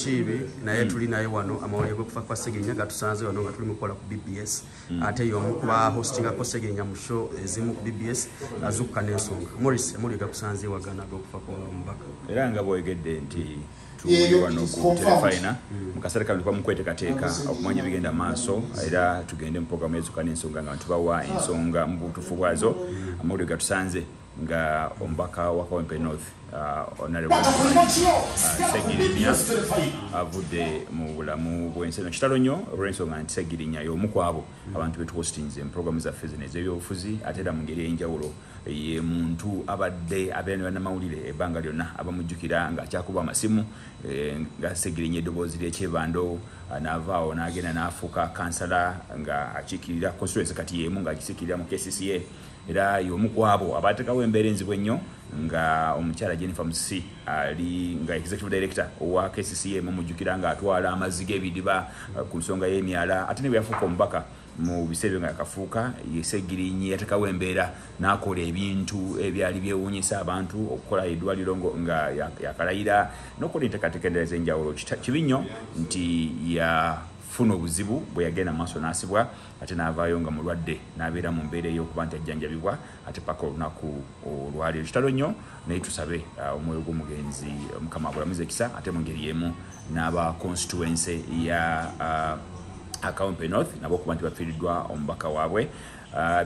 Mukiibi naye tuli naye wano. Amawulire g'okufa kwa Ssegirinya gatusanze wano nga tuli mu kukola ku BBS, ate y'omu kuba hostingako Ssegirinya mu show ezimu ku BBS, Azuukuka n'Ensonga. Morris, amawulire gakusanze wagana ag'okufa kwa omubaka. Era nga bw'oyogedde nti tuli wano ku Terefayina, mu kaseera kano tuba mu kweteekateeka okumanya ebigenda maaso, era tugende mu programu y'Azuukuka n'Ensonga nga tubawa ensonga mu butuufu bwazo. Amawulire gatusanze nga omubaka wa Kawempe North, Honorable Segirinya, avudde mu bulamu bw'ensi eno. Kitalo nnyo olw'ensonga nti Segirinya y'omu ku abo abantu betuhostinze mu programu zaffe zino ez'ebyobufuzi, ate era mu ngeri ey'enjawulo ye muntu abadde abeera ne bannamawulire ebbanga lyonna abamujjukira ng'akyakuba amasimu nga Segirinya eddoboozi ly'ekyebando. N'avaawo n'agenda n'afuuka kansala nga akiikirira constituency kati y'emu ng'agisiikirira mu KCCA, era y'omu ku abo abateekawo embeera enzibu ennyo nga omukyala Jennifer Musisi ali nga executive director owa KCCA, mumujjukira ng'atwala amazzi g'ebidiba ku nsonga y'emyala. Ate ne bwe yafuuka omubaka mu biseera ebyo nga yakafuuka, Segirinya yateekawo embeera n'akola ebintu ebyali byewuunyisa abantu, okukola eddwaliro nga yakalayira n'okukola enteekateeka endala ez'enjawulo. Kibi nnyo nti yafuna obuzibu bwe yagenda mu maaso n'asibwa, ate n'avaayo nga mulwadde, n'abeera mu mbeera ey'okuba nti ajjanjabibwa ate paka olunaku olwaleero. Kitalo nnyo, naye tusabe omwoyo gw'omugenzi Mukama agulamuza ekisa, ate mu ngeri y'emu n'aba constituency ya Kawempe North nabo okuba nti bafiiriddwa omubaka waabwe.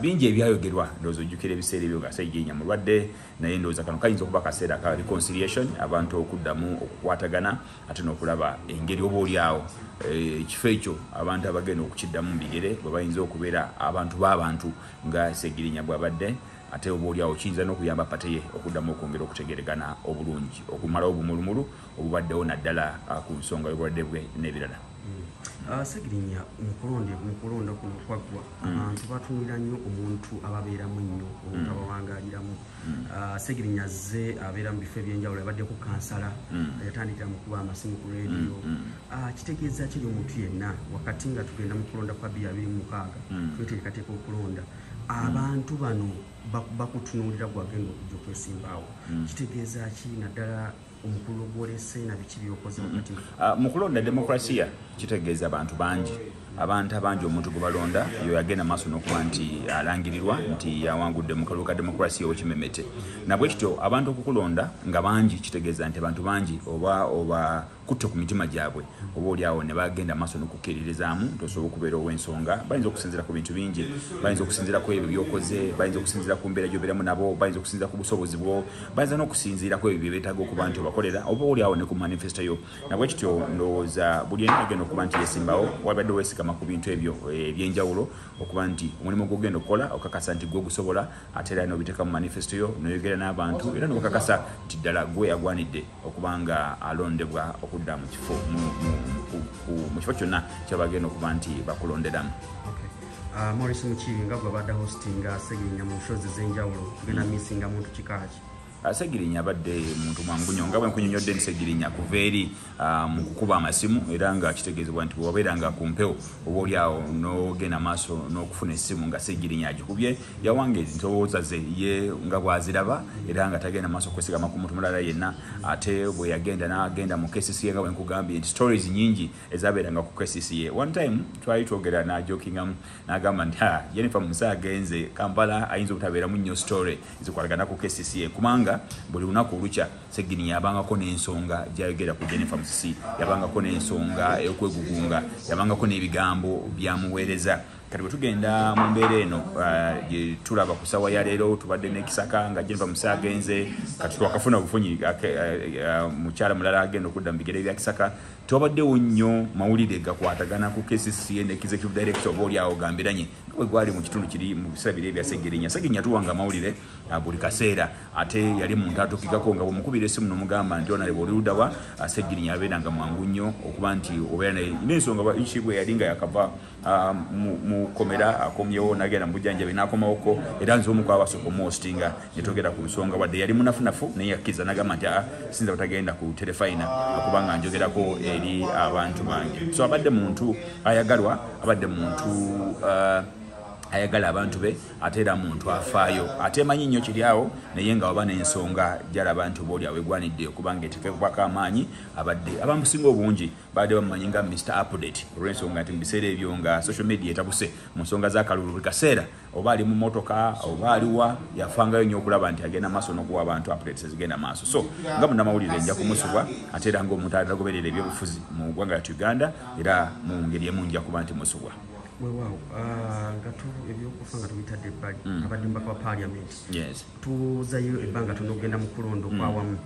Bingi ebyayogerwa, ndowooza ojjukira ebiseera ebyo nga Segirinya mulwadde, naye ndowooza kano kayinza okuba akaseera ka reconciliation, abantu okuddamu okukwatagana, ate n'okulaba engeri oba oli awo ekifo ekyo abantu abagenda okukiddamu mu bigere bwe bayinza okubeera abantu b'abantu nga Segirinya bw'abadde, ate oba oli awo kiyinza n'okuyamba party ye okuddamu okwongera okutegeregana obulungi, okumalawo obumulumulu obubaddewo naddala ku nsonga y'obulwadde bwe n'ebirala. Segirinya mukulonda kuno kwaggwa, abantu batunulira nnyo omuntu ababeeramu ennyo, omuntu abawangaaliramu. Segirinya azze abeera mu bifo ebyenjawulo, yabaddeko kansala, yatandikira mu kuba amasimu ku rediyo. Kitegeeza kiri omuntu yenna wakati nga tugenda mu kulonda kwa 2026, tweteekateeka okulonda, abantu bano bakutunuulira gwagenda okujja okwesimbaawo. Kitegeeza ki naddala omukulu gwolese na biki byokoze wakati? Mu kulonda demokrasiya kitegeeza abantu bangi, abantu abangi omuntu gwe balonda yo yagenda maaso n'okuba nti alangirirwa nti yawangudde mu kalulu ka demokrasiya owekimemete. Nabwe kityo abantu okukulonda nga bangi kitegeeza nti abantu bangi oba kutte ku mitima gyabwe, oba oli awo ne bagenda maaso n'okukkiririzaamu nti osobola okubeera ow'ensonga. Bayinza okusinziira ku bintu bingi, bayinza okusinziira ku ebyo by'okoze, bayinza okusinziira ku mbeera gy'obeeramu nabo, bayinza okusinziira ku busobozi bwo, bayinza n'okusinziira ku ebyo bye beetaaga okuba nti obakolera, oba oli awo ne ku manifesto yo. Nabwe kityo ndowooza buli yenna agenda okuba nti yeesimbawo wabadde weesigama ku bintu ebyo ebyenjawulo, okuba nti omulimu gw'ogenda okukola okakasa nti gwe gusobola, ate era n'obiteeka mu manifesto yo, n'oyogera n'abantu era n'obakakasa nti ddala gwe agwanidde okuba nga alondebwa okudda mu kifo mu kifo kyonna kyabagenda okuba nti bakulonderamu. Morris Mukiibi, nga gwe abadde hostinga Segirinya mu shows ez'enjawulo, tugenda missinga muntu kikaaki? Segirinya abadde muntu mwangu nnyo, nga bwe nkunyonnyodde nti Segirinya kuva eri mu kukuba amasimu, era nga kitegeezebwa nti bwe wabeeranga ku mpewo oba oli awo n'ogenda maaso n'okufuna essimu nga Segirinya agikubye, yawanga endowooza ze ye nga bw'aziraba, era nga tagenda maaso kwesigama ku muntu mulala yenna. Ate bwe yagenda n'agenda mu KCCA, nga bwe nkugambye nti stories nyingi ezabeeranga ku KCCA, one time twali twogera n'ajokingamu n'agamba nti ha, Jennifer Musa agenze Kampala, ayinza obutabeeramu nnyo story zikwatagana ku KCCA, kubanga buli lunaku olukya Segirinya yabangako n'ensonga gyayogera ku Jennifer Musisi, yabangako n'ensonga ey'okwegugunga, yabangako n'ebigambo byamuweereza. Kati bwe tugenda mu mbeera eno gye tulaba ku ssaawa ya leero, tubadde n'ekisaka nga Jennifer Musa agenze, kati twakafuna obufunyi mukyala mulala agenda okudda mu bigere bya Kisaka. Tewabaddewo nnyo mawulire gakwatagana ku KCCA ne executive director oba oli awo gambiranye nga bwe gwali mu kitundu kiri mu biseera biri ebya Segirinya. Segirinya tuwanga amawulire buli kaseera, ate yali muntu atuukikako nga bwemukubira essimu nomugamba nti onaleba oli luddawa, Segirinya abeeranga mwangu nnyo okuba nti obeera naye n'ensonga ki bwe yali nga yakava mu komera, akomyewo nagenda mu bujjanjabi n'akomawoko, era nze omu kwabasooka omuhostinga netwogera ku nsonga. Wadde yali munafunafu, naye yakkiriza nagamba nti aa, sinza butagenda ku Terefayina okubanga njogerako eri abantu bange. So abadde muntu ayagalwa, abadde muntu Ayagala abantu be, ate era muntu afaayo, ate emanyi nnyo kiri awo, naye nga waba n'ensonga gy'alaba nti oba oli awegwanidde okubanga eteekebwako amaanyi. Abadde abamusinga obungi babadde bamumanyi nga Mr Update, olw'ensonga nti mu biseera ebyo nga social media etabuse mu nsonga z'akalulu, buli kaseera oba ali mu motoka oba aliwa, yafangayo nnyo okulaba nti agenda maaso n'okuwa abantu updates ezigenda maaso. So nga munnamawulire nja kumusubwa, ate era ng'omuntu atagoberera ebyobufuzi mu ggwanga lyattu Uganda, era mu ngeri emu nja kuba nti musubwa. Weewaawo, nga ebyokufa nga tubitadde ebbali, abadde mubaka wa parliament. Tubuzayo ebbanga tono okugenda mu kulonda okwawamu.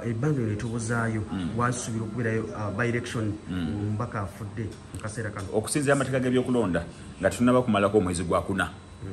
Ebbanga lino etubuzaayo, wasuubira okubeerayo by election omubaka afudde mu kaseera kano? Okusinziira amateeka g'ebyokulonda, nga tetunaba kumalako omwezi gwakuna,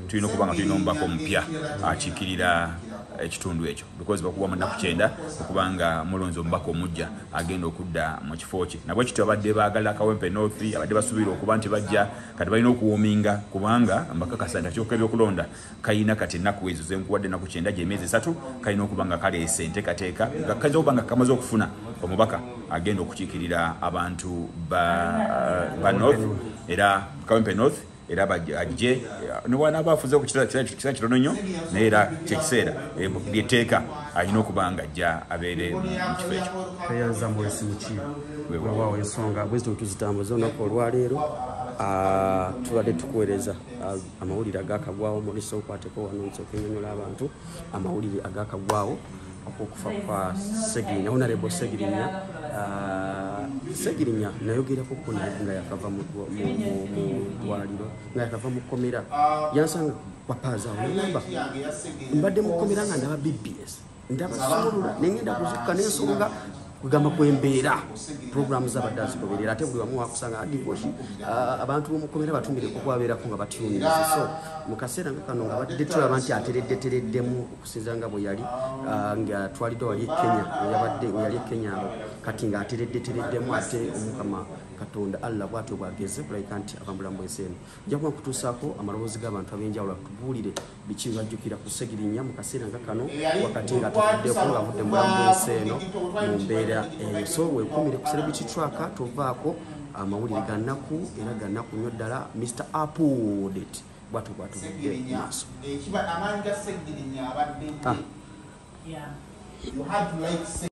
tulina okuba nga tulina omubaka omupya akiikirira ekitundu ekyo, because bakuwa mu nnaku 90 okuba nga mulonzi omubaka omujja agenda okudda mu kifo kye. Nabwe kityo abadde baagala Kawempe North, abadde basuubira okuba nti bajja, kati balina okuwoominga, kubanga mbakakasa nti akakiiko k'ebyokulonda kalina kati ennaku ezo zenkuwadde, ennaku 90, gyemyezi 3, kalina okuba nga kaleese enteekateeka nga kayinza okuba nga kamaze okufuna omubaka agenda okukiikirira abantu ba North, era Kawempe North, era ajje newanaaba afuze ku kira kitono nnyo, naye era kyekiseera lyetteeka alina okuba nga ajja abeere mu kifo ekyo. Tweyanza Mwesi Muki. Weewaawo, ensonga bwe zityo tuzitambuza olunaku olwaleero. Tubadde tukuweereza amawulire agakagwawo. Mulisa okwateko wano nsooka ennyonnyola abantu amawulire agakagwawo okwokufa kwa Segirinya, Honorable Segirinya. Segirinya nayogerako ko naye nga yakava mu ddwaliro, nga yakava mu kkomera. Yansanga kwapaaza awo, nagamba, "Mbadde mu kkomera nga ndaba BBS, ndaba Sumulula, nengenda kuzukka n'ensonga kugamba kwembeera." Programu zabadde azigoberera, ate buli wamu wakusanga adivoshi abantu b'omukomera batumireko kwabeerako nga batyuniriza. So mu kaseera nga kano nga badde tulaba nti ateredde tereddemu okusinziira nga bwe yali nga twaliddwa wali e Kenya, weyabadde weyali e Kenya awo, kati ng'ateredde tereddemu, ate Omukama Katonda Allah bw'atyo bw'ageze kulabika nti abambulamu bw'ensi eno. Nja kuba nkutuusaako amaloboozi g'abantu ab'enjawulo tubuulire biki bye bajjukira ku Segirinya mu kaseera nga kano, wakati nga tuvuddeko, nga avudde mu bulamu bw'ensi eno mu mbeera eyo. So weekumire ku Celebrity Tracker, tovaako, amawulire gannaku era gannaku nnyo ddala. Mr Update bwatyo bwatuvudde maaso. Ekiba amaanyi ga Segirinya abadde Ah. you had to like